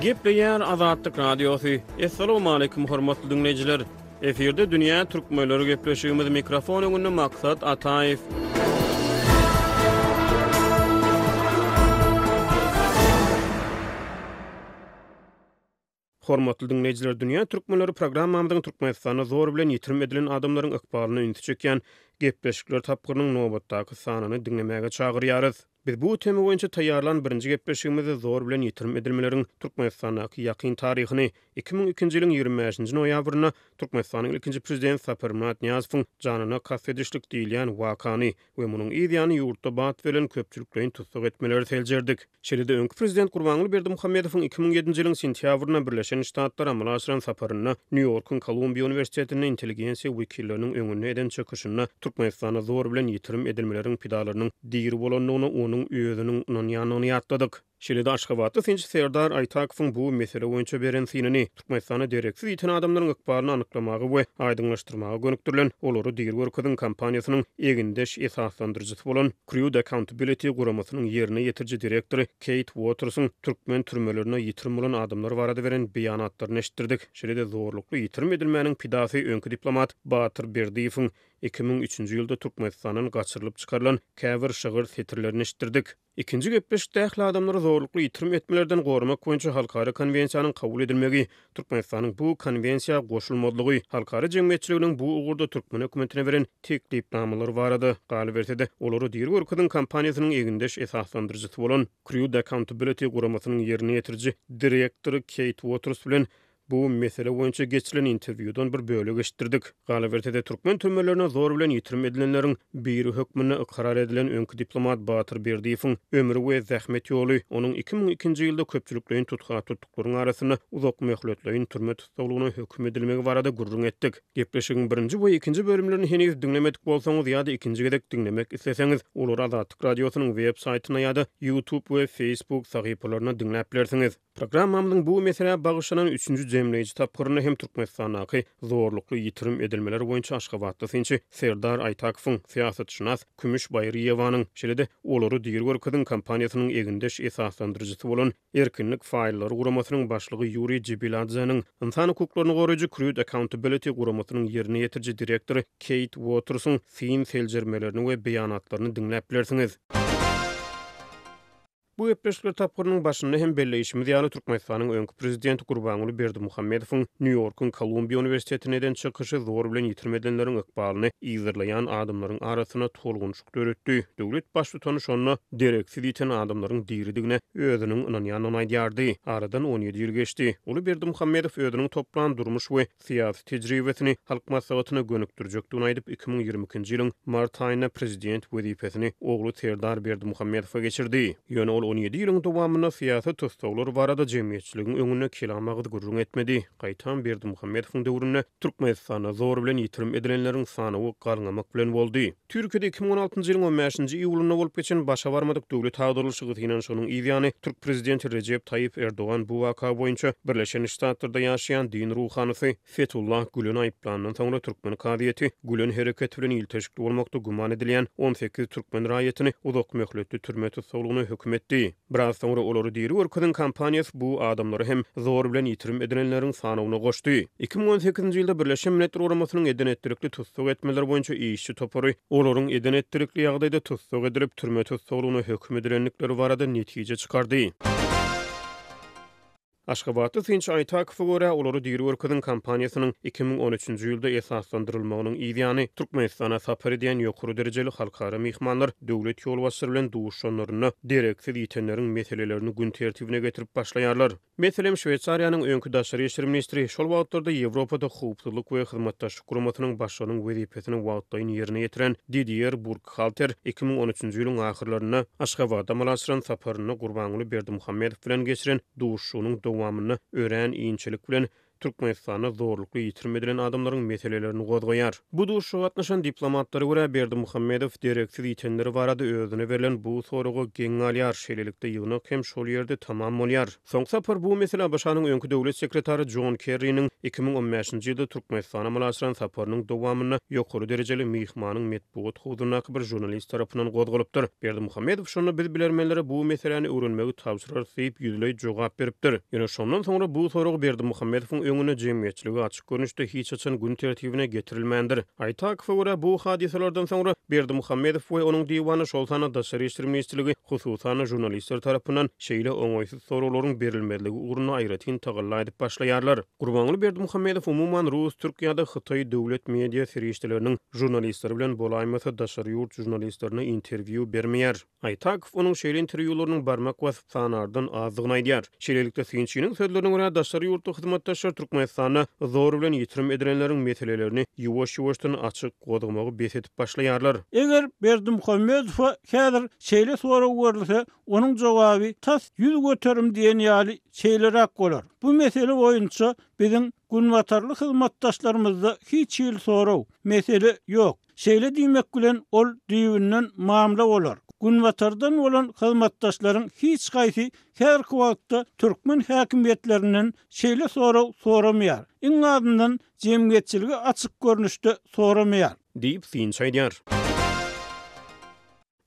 Gepleýär Azatlyk Radiosy. Assalamualaikum hormatly diňleýjiler. Efirde dünýä türkmenleri gepleşigimiz mikrofon öňünde Maksat Ataýew. Hormatly diňleýjiler, Dünýä türkmenleri programmamyzyň Türkmenistanda zor bilen ýitirim edilen adamlaryň ykbalyna ünsi çekýän gepleşikler tapgyrynyň nobatdaky sanyny diňlemäge çagyrýarys. Biz bu tema boýunça taýýarlan birinji gepleşigimizde zor bilen ýitirim edilmeleriň Türkmenistandaky ýakyn taryhyny, 2002-nji ýylyň 25-nji noýabrynda Türkmenistanyň ilkinji Prezidenti Saparmyrat Nyýazowyň janyna kast edişlik diýilýän wakany we munuň yz ýany ýurtda bat berlen köpçülikleýin tussag etmeleri seljerdik. Şeýle-de öňki prezident Gurbanguly Berdimuhamedowyň 2007-nji ýylyň sentýabrynda Birleşen Ştatlara amala aşyran saparynda Nýu-Ýorkuň Kolumbiýa uniwersitetinde intelligensiýa wekilleriniň öňünde eden çykyşynda Türkmenistanda zor bilen ýitirim edilmeleriň pidalarynyň diri bolandygyna onuň özüniň ynanýandygyny ýatladyk. Şeýle-de aşgabatly synçy Serdar Aýtakowyň bu mesele boýunça beren synyny, Türkmenistanda dereksiz ýiten adamlaryň ykbalyny anyklamaga we aýdyňlaşdyrmaga gönükdirilen Olary diri görkeziň kampaniýasynyň egindeş esaslandyryjysy bolan Crude Accountability guramasynyň ýerine ýetiriji direktory Keýt Uotersiň türkmen türmelerinde ýitirim bolan adamlar barada beren beýanatlaryny eşitdirdik. Şeýle-de zorlukly ýitirim edilmäniň pidasy öňki diplomat Batyr Berdiýewiň 2003-nji ýylda Türkmenistandan gaçyrylyp çykarylan käbir şygyr setirlerini eşitdirdik. Ikinji gepleşikde ähli adamlary zorlukly ýitirim etmelerden goramak boýunça halkara konwensiýanyň kabul edilmegi, Türkmenistanyň bu konwensiýa goşulmazlygy, halkara jemgyýetçiliginiň bu ugurda türkmen hökümetine beren teklipnamalary barada, galyberse-de, olary diri görkeziň kampaniýasynyň egindeş esaslandyryjysy bolan Crude Accountability guramasynyň ýerine ýetiriji direktory Keýt Uoters bilen Bu mesele boýunça geçirilen interwýudan bir bölek eşitdirdik. Galyberse-de, türkmen türmelerine zor bilen ýitirim edilenleriň biri hökmünde ykrar edilen öňki diplomat Batyr Berdiýewiň ömri we zähmet ýoly, onuň 2002-nji ýylda köpçülikleýin tutha-tutluklaryň arasynda uzakmöhletleýin türme tussaglygyna höküm edilmegi barada gürrüň etdik. Gepleşigiň birinji we ikinji bölümlerini heniz diňlemedik bolsaňyz ýa-da ikinji gezek diňlemek isleseňiz, olary Azatlyk Radiosynyň web saýtynda ýa-da YouTube we Facebook sahypalarynda diňläp bilersiňiz. Programmamyzyň bu meselä bagyşlanan üçünji jemleýji tapgyrynda hem Türkmenistandaky zorlukly ýitirim edilmeler boýunça aşgabatly synçy Serdar Aýtakowyň, syýasatşynas Kümüş Baýryýewanyň, şeýle-de Olary diri görkeziň kampaniýasynyň egindeş esaslandyryjysy bolan Erkinlik faýllary guramasynyň başlygy Ýuriý Jibiladzeniň, ynsan hukuklaryny goraýjy Crude Accountability guramasynyň ýerine ýetiriji direktory Keýt Uotersiň syn-seljermelerini we beýanatlaryny diňläp bilersiňiz. Bu gepleşikler tapgyrynyň başynda hem belleýşimiz ýaly, Türkmenistanyň öňki prezidenti Gurbanguly Berdimuhamedowyň Nýu-Ýorkuň Kolumbiýa uniwersitetinde eden çykyşy zor bilen ýitirim edilenleriň ykbalyny yzarlaýan adamlaryň arasynda tolgunyşyk döretdi. Döwlet baştutany şonda dereksiz ýiten adamlaryň diridigine özüniň ynanýandygyny aýdýardy. Aradan 17 ýyl geçdi. Uly Berdimuhamedow özüniň toplan durmuş we syýasy tejribesini Halk Maslahatyna gönükdirjekdigini aýdyp, 2022-nji ýylyň mart aýynda prezident wezipesini ogly Serdar Berdimuhamedowa geçirdi. Ýöne ol on ýedi ýylyň dowamynda syýasy tussaglar barada jemgyýetçiligiň öňünde kelam agyz gürrüň etmedi. Gaýtam Berdimuhamedowyň döwründe Türkmenistanda zor bilen ýitirim edilenleriň sanawy galňamak bilen boldy. Türkiýede 2016-njy ýylyň on bäşinji iýulynda bolup geçen başa barmadyk döwlet agdarylyşygy synanyşygynyň yz ýany, türk prezidenti Rejep Taýyp Erdogan bu waka boýunça Birleşen Ştatlarda ýaşaýan din ruhanysy Fetullah Güleni aýyplandan soňra türkmen kazyýeti Gülen hereketi bilen ilteşikli bolmakda güman edilýän 18 türkmen raýatyny uzak möhletli türme tussaglygyna höküm etdi. Biraz soňra olary diri görkeziň kampaniýasy bu adamlary hem zor bilen ýitirim edilenleriň sanawyna goşdy. 2018-nji ýylda Birleşen Milletler Guramasynyň eden-etdilikli tussag etmeler boýunça işçi topary olaryň eden-etdilikli ýagdaýda tussag edilip, türme tussaglygyna höküm edilendikleri barada netije çykardy. Aşgabatly synçy Aýtakowa görä, olary diri görkeziň kampaniýasynyň 2013-nji ýylda esaslandyrylmagynyň yz ýany, Türkmenistana sapar edýän ýokary derejeli halkara myhmanlar döwlet ýolbaşçylary bilen duşuşanlarynda dereksiz ýitenleriň meselelerini gün tertibine getirip başlaýarlar. Meselem, Şweýsariýanyň öňki daşary işler ministri, şol wagtlarda Ýewropada Howpsuzlyk we Hyzmatdaşlyk Guramasynyň başlygynyň wezipesini wagtlaýyn ýerine ýetiren Didier Burkhalter 2013-nji ýylyň ahyrlarynda Aşgabada amala aşyran saparynda Gurbanguly Berdimuhamedow bilen geçiren duşuşygynyň dowamynda örän inçelik bilen. Türkmenistanda zorlukly ýitirim edilen adamlaryň meselelerini gozgaýar. Bu duşuşyga gatnaşan diplomatlara görä, Berdimuhamedow dereksiz ýitenler barada özüne berlen bu soraga geň galýar, şeýlelikde ýygnak hem şol ýerde tamam bolýar. Soňky sapar bu mesele ABŞ-nyň öňki döwlet sekretary Jon Kerriniň 2015-nji ýylda Türkmenistana amala aşyran saparynyň dowamynda ýokary derejeli myhmanyň metbugat howzundaky bir žurnalist tarapyndan gozgalypdyr. Berdimuhamedow şonda biz bilermenlere bu meseläni öwrenmegi tabşyrarys diýip, ýüzleý jogap beripdir. Ýöne şondan soňra bu sorag Berdimuhamedowyň öňünde jemgyýetçilige açyk görnüşde hiç haçan gün tertibine getirilmändir. Aýtakowa görä, bu hadysalardan soňra Berdimuhamedow we onuň diwany, şol sanda Daşary işler ministrligi, hususan-da žurnalistler tarapyndan şeýle oňaýsyz soraglaryň berilmezligi ugrunda aýratyn tagalla edip başlaýarlar. Gurbanguly Berdimuhamedow umuman rus, türk ýa-da hytaý döwlet media serişdeleriniň žurnalistleri bilen bolaýmasa daşary ýurt žurnalistlerine interwýu bermeýär. Aýtakow onuň şeýle interwýularynyň barmak basyp sanardan azdygyny aýdýar. Şeýlelikde, synçynyň sözlerine görä, daşary ýurtly hyzmatdaşlar Türkmenistanda zor bilen ýitirim edilenleriň meselelerini ýuwaş-ýuwaşdan açyk gozgamagy bes edip başlaýarlar. Eger Berdimuhamedowa häzir şeýle sorag berilse, onuň jogaby tas 100% diýen ýaly şeýleräk bolar, Bu mesele boýunça biziň günbatarly hyzmatdaşlarymyzda hiç hili sorag, mesele ýok. Şeýle diýmek bilen, ol düýbünden mamla bolar. Günbatardan bolan hyzmatdaşlaryň hiç haýsy häzirki wagtda türkmen häkimiýetlerinden şeýle sorag soramaýar, iň azyndan jemgyýetçilige açyk görnüşde soramaýar. Diýip, synçy aýdýar.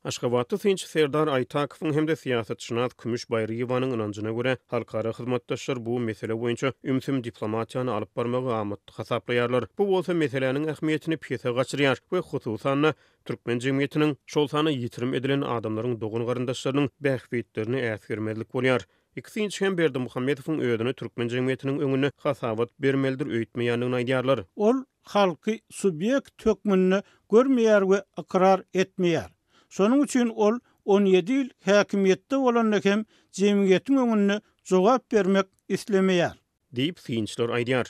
Aşgabatda synçy Serdar Aýtakowyň hem-de syýasatşynas Kümüş Baýryýewanyň ynanjyna görä, halkara hyzmatdaşlar bu mesele boýunça ümsüm diplomatiýany alyp barmagy amatly hasaplaýarlar. Bu bolsa meseläniň ähmiýetini pese gaçyrýar we hususan-da, türkmen jemgyýetiniň, şol sanda ýitirim edilen adamlaryň dogan-garyndaşlarynyň bähbitlerini äsgermezlik bolýar. Iki synçy hem Berdimuhamedowyň özüne türkmen jemgyýetiniň öňünde hasabat bermelidir öýtmeýändigini aýdýarlar. Ol halky subýekt hökmünde görmeýär we ykrar etmeýär. Şonuň üçin ol on ýedi ýyl häkimiýetde bolanda hem jemgyýetiň öňünde jogap bermek islemeýär. Diýip, synçylar aýdýar.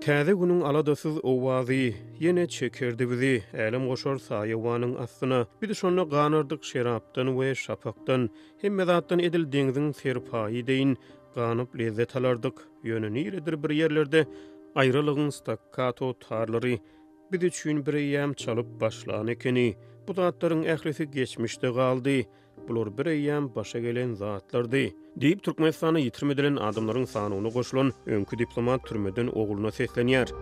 Täze günüň aladasyz owazy Ýene çekerdi bizi, Älemgoşar saýawanyň astyna. Biz şonda ganardyk şerapdan we şapakdan, Hemme zatdan edil deňziň serpaýy deýin ganyp lezzet alardyk. Ýöne niredir bir ýerlerde aýralygyň stakkato tarlary biz üçin bireýýäm çalyp başlan ekeni. Bu zatlaryň ählisi geçmişde galdy. Bular bireýýäm başa gelen zatlardy. Diýip, Türkmenistanda ýitirim edilen adamlaryň sanawyna goşulan öňki diplomat türmeden ogluna seslenýär.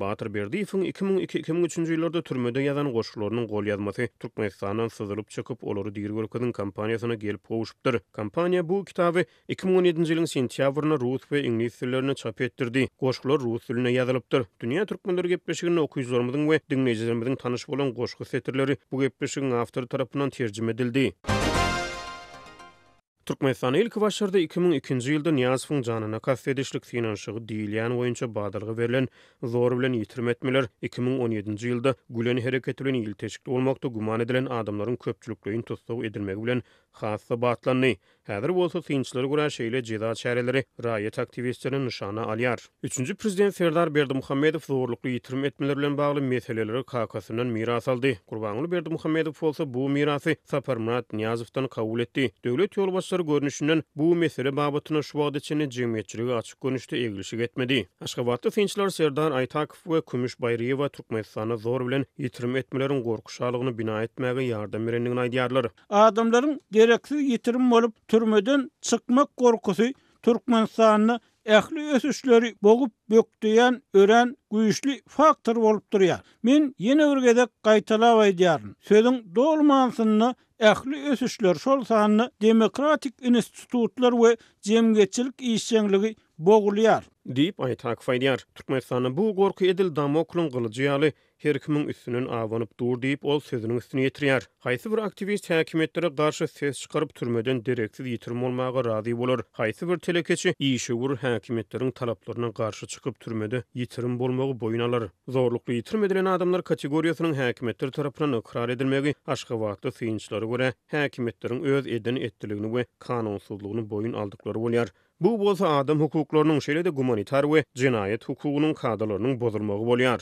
Batyr Berdiýewiň 2002, 2003-nji ýyllarda türmede ýazan goşgularynyň golýazmasy Türkmenistandan syzylyp çykyp, olary diri görkeziň kompaniýasyna gelip gowşupdyr. Kompaniýa bu kitaby 2017-nji ýylyň sentýabrynda rus we iňlis dillerinde çap etdirdi. Goşgular rus dilinde ýazylypdyr. Dünýä türkmenleri gepleşiginde okyjylarymyzyň we diňleýjilerimiziň tanyş bolan goşgy setirleri bu gepleşigiň awtory tarapyndan terjime edildi. Türkmenistanda ilki başlarda 2002-nji ýylda Nyýazowyň janyna kast edişlik synanyşygy diýilýän boýunça badalga berlen zor bilen ýitirim etmeler 2017-nji ýylda Gülen hereketi bilen ilteşikli bolmakda güman edilen adamlaryň köpçülikleýin tussag edilmegi bilen has-da batlandy. Häzir bolsa synçylara görä şeýle jeza çäreleri raýat aktiwistlerini nyşana alýar. Üçünji prezident Serdar Berdimuhamedow zorlukly ýitirim etmeler bilen bagly meseleleri kakasyndan miras aldy. Gurbanguly Berdimuhamedow bolsa bu mirasy Saparmyrat Nyýazowdan kabul etdi. Döwlet ýolbaşçylary görnüşinden bu mesele babatynda şu wagta çenli jemgyýetçilige açyk görnüşde eglişik etmedi. Aşgabatly synçylar Serdar Aýtakow we Kümüş Baýryýewa Türkmenistanda zor bilen ýitirim etmeleriň gorky şalygyny bina etmäge ýardam berendigini aýdýarlar. Adamlaryň dereksiz ýitirim bolup, türmeden çykmak gorkusy Türkmenistanda ähli ösüşleri bogup bökdeýän örän güýçli faktor bolup durýar. Men ýene bir gezek gaýtalap aýdýaryn, sözüň doly manysynda ähli ösüşler, şol sanda demokratik institutlar we jemgyýetçilik işjeňligi bogulýar. Diýip, Aýtakow aýdýar. Türkmenistanda bu gorky edil Damoklyň gylyjy ýaly her kimiň üstünden abanyp dur diýip, ol sözüniň üstüni ýetirýär. Haýsy bir aktiwist häkimiýetlere garşy ses çykaryp, türmeden dereksiz ýitirim bolmaga razy bolar? Haýsy bir telekeçi, işewür häkimiýetleriň talaplaryna garşy çykyp, türmede ýitirim bolmagy boýun alar? Zorlukly ýitirim edilen adamlar kategoriýasynyň häkimiýetler tarapyndan ykrar edilmegi aşgabatly synçylara görä, häkimiýetleriň öz eden-etdiligini we kanunsyzlygyny boýun aldyklary bolýar. Bu bolsa adam hukuklarynyň, şeýle-de gumanitar we jenaýat hukugynyň kadalarynyň bozulmagy bolýar.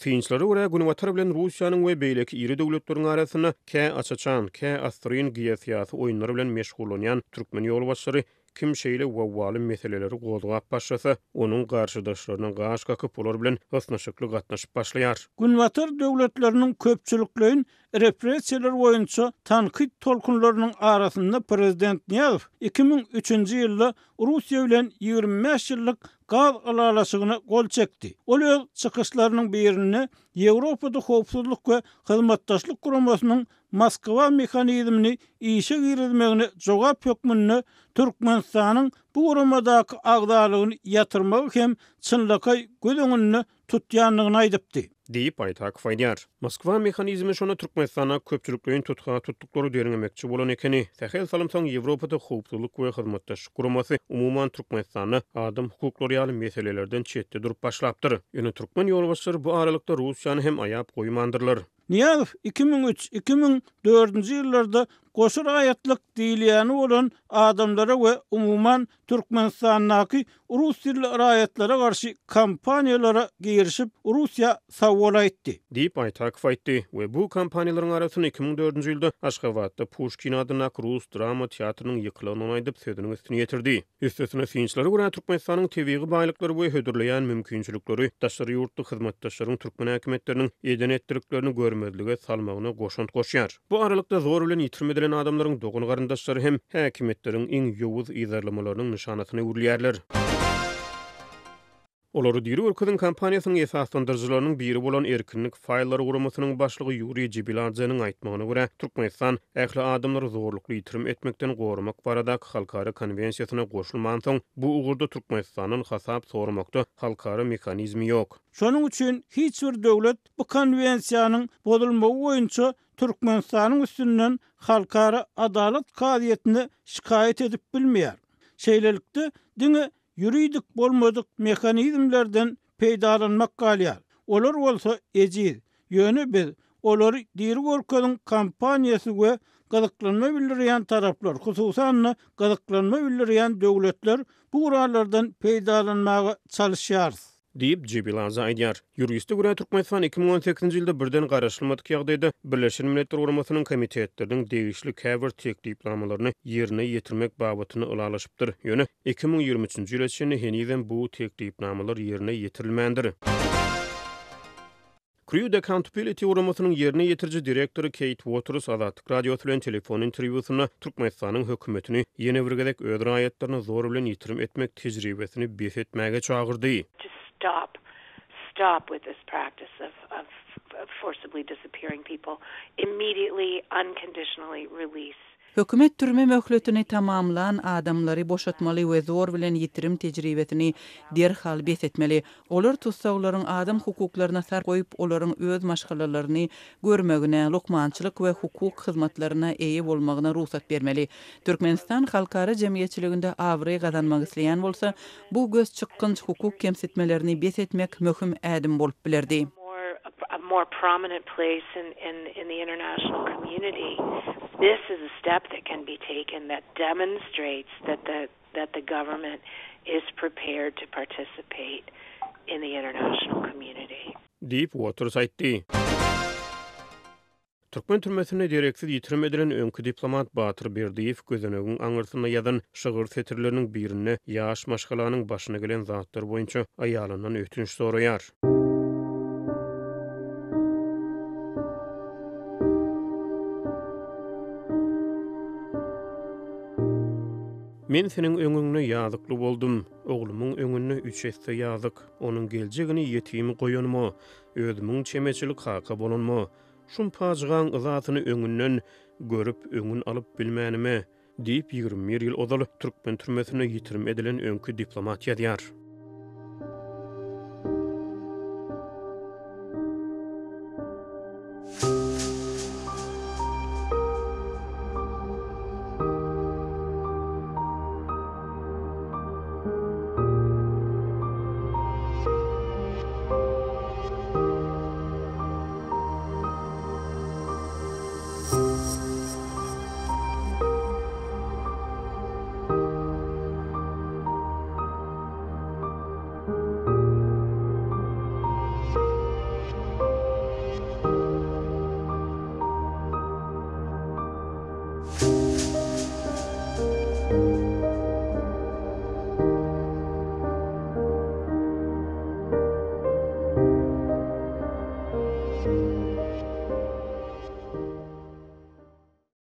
Synçylara görä, Günbatar bilen Russiýanyň we beýleki iri döwletleriň arasynda kä aç-açan, kä assyryn geosyýasy oýunlar bilen meşgullanýan türkmen ýolbaşçylary kim şeýle wawwaly meseleleri gozgap başlasa, onuň garşydaşlaryna gaş kakyp, olar bilen ysnyşykly gatnaşyp başlaýar. Günbatar döwletleriniň köpçülikleýin repressiýalar boýunça tankyt tolkunlarynyň arasynda prezident Nyýazow 2003-nji ýylda Russiýa bilen 25 ýyllyk gaz ylalaşygyna gol çekdi. Ol öz çykyşlarynyň birinde Ýewropada Howpsuzlyk we Hyzmatdaşlyk Guramasynyň Moskwa mehanizmini işe girizmegine jogap hökmünde Türkmenistanyň bu guramadaky agzalygyny ýatyrmagy hem çynlakaý göz öňünde tutýandygyny aýdypdy. Diýip, Aýtakow aýdýar. Moskwa mehanizmi şonda Türkmenistanda köpçülikleýin tutga tutduklary derňemekçi bolan ekeni. Sähel salym soň Ýewropada Howpsuzlyk we Hyzmatdaşlyk Guramasy, umuman, Türkmenistanda adam hukuklary ýaly meselelerden çetde durup başlapdyr. Ýöne türkmen ýolbaşçylary bu aralykda Russiýany hem aýap goýmandyrlar. Nyýazow 2003, 2004-nji ýyllarda goşa raýatlyk diýilýäni bolan adamlara we umuman Türkmenistandaky rus dilli raýatlara garşy kampaniýalara girişip, Russiýa sag bol aýtdy. Diýip, Aýtakow aýtdy we bu kampaniýalaryň arasynda 2004-nji ýylda Aşgabatda Puşkin adyndaky rus drama teatrynyň ýykylandygyny aýdyp, sözüniň üstüni ýetirdi. Üstesine, synçylara görä, Türkmenistanyň tebigy baýlyklary we hödürleýän mümkinçilikleri daşary ýurtly hyzmatdaşlaryň türkmen häkimiýetleriniň eden-etdiliklerini görmezlige salmagyna goşant goşýar. Bu aralykda, zor bilen ýitirim edilen adamlaryň dogan-garyndaşlary hem häkimiýetleriň iň ýowuz yzarlamalarynyň nyşanasyna öwrülýärler. Olary diri görkeziň kampaniýasynyň esaslandyryjylarynyň biri bolan Erkinlik faýllary guramasynyň başlygy Ýuriý Jibiladzeniň aýtmagyna görä, Türkmenistan ähli adamlary zorlukly ýitirim etmekden goramak baradaky halkara konwensiýasyna goşulmansoň, bu ugurda Türkmenistandan hasap soramakda halkara mehanizmi ýok. Şonuň üçin hiç bir döwlet bu konwensiýanyň bozulmagy boýunça Türkmenistanyň üstünden Halkara adalat kazyýetine şikaýat edip bilmeýär. Şeýlelikde, diňe Ýuridik bolmadyk mehanizmlerden peýdalanmak galýar. Olar bolsa ejiz. Ýöne biz, olary diri görkeziň kampaniýasy we gyzyklanma bildirýän taraplar, hususan-da, gyzyklanma bildirýän döwletler bu gurallardan peýdalanmaga çalyşýarys. Diýip, Jebilaza aýdýar. Ýuriste görä, Türkmenistan 2018-nji ýylda birden garaşylmadyk ýagdaýda Birleşen Milletler Guramasynyň komitetleriniň degişli käbir teklipnamalaryny ýerine ýetirmek babatynda ylalaşypdyr. Ýöne 2023-nji ýyla çenli henizem bu teklipnamalar ýerine ýetirilmändir. Crude Accountability guramasynyň ýerine ýetiriji direktory Keýt Uoters Azatlyk Radiosy bilen telefon interwýusynda Türkmenistanyň hökümetini ýene bir gezek öz raýatlaryny zor bilen ýitirim etmek tejribesini bes etmäge çagyrdy. To stop, stop with this practice of of forcibly disappearing people, immediately, unconditionally release Hökümet türme möhletini tamamlan adamlary boşatmaly we zor bilen ýitirim tejribesini derhal bes etmeli. Olar tussaglaryň adam hukuklaryna sarpa goýup, olaryň öz maşgalalaryny görmegine, lukmançylyk we hukuk hyzmatlaryna eýe bolmagyna rugsat bermeli. Türkmenistan halkara jemgyýetçiliginde abraý gazanmak isleýän bolsa, bu gözçykgynç hukuk kemsitmelerini bes etmek möhüm ädim bolup bilerdi. a more prominent place in in in the international community this is a step that can be taken that demonstrates that the that the government is prepared to participate in the international community. Diýip, Uoters aýtdy. Türkmen türmesinde dereksiz ýitirim edilen öňki diplomat Batyr Berdiýew gözenegiň aňyrsynda ýazan şygyr setirleriniň birinde ýaş maşgalanyň başyna gelen zatlar boýunça aýalyndan ötünç soraýar. Men seniň öňüňde ýazykly boldum, oglumyň öňünde üç esse ýazyk, onuň geljegini ýetim goýanyma, özümiň çemeçil kaka bolanyma, Şum pajygaň yzasyny öňünden görüp, öňün alyp bilmänime, diýip, 21 ýyl ozal türkmen türmesinde ýitirim edilen öňki diplomat ýazýar.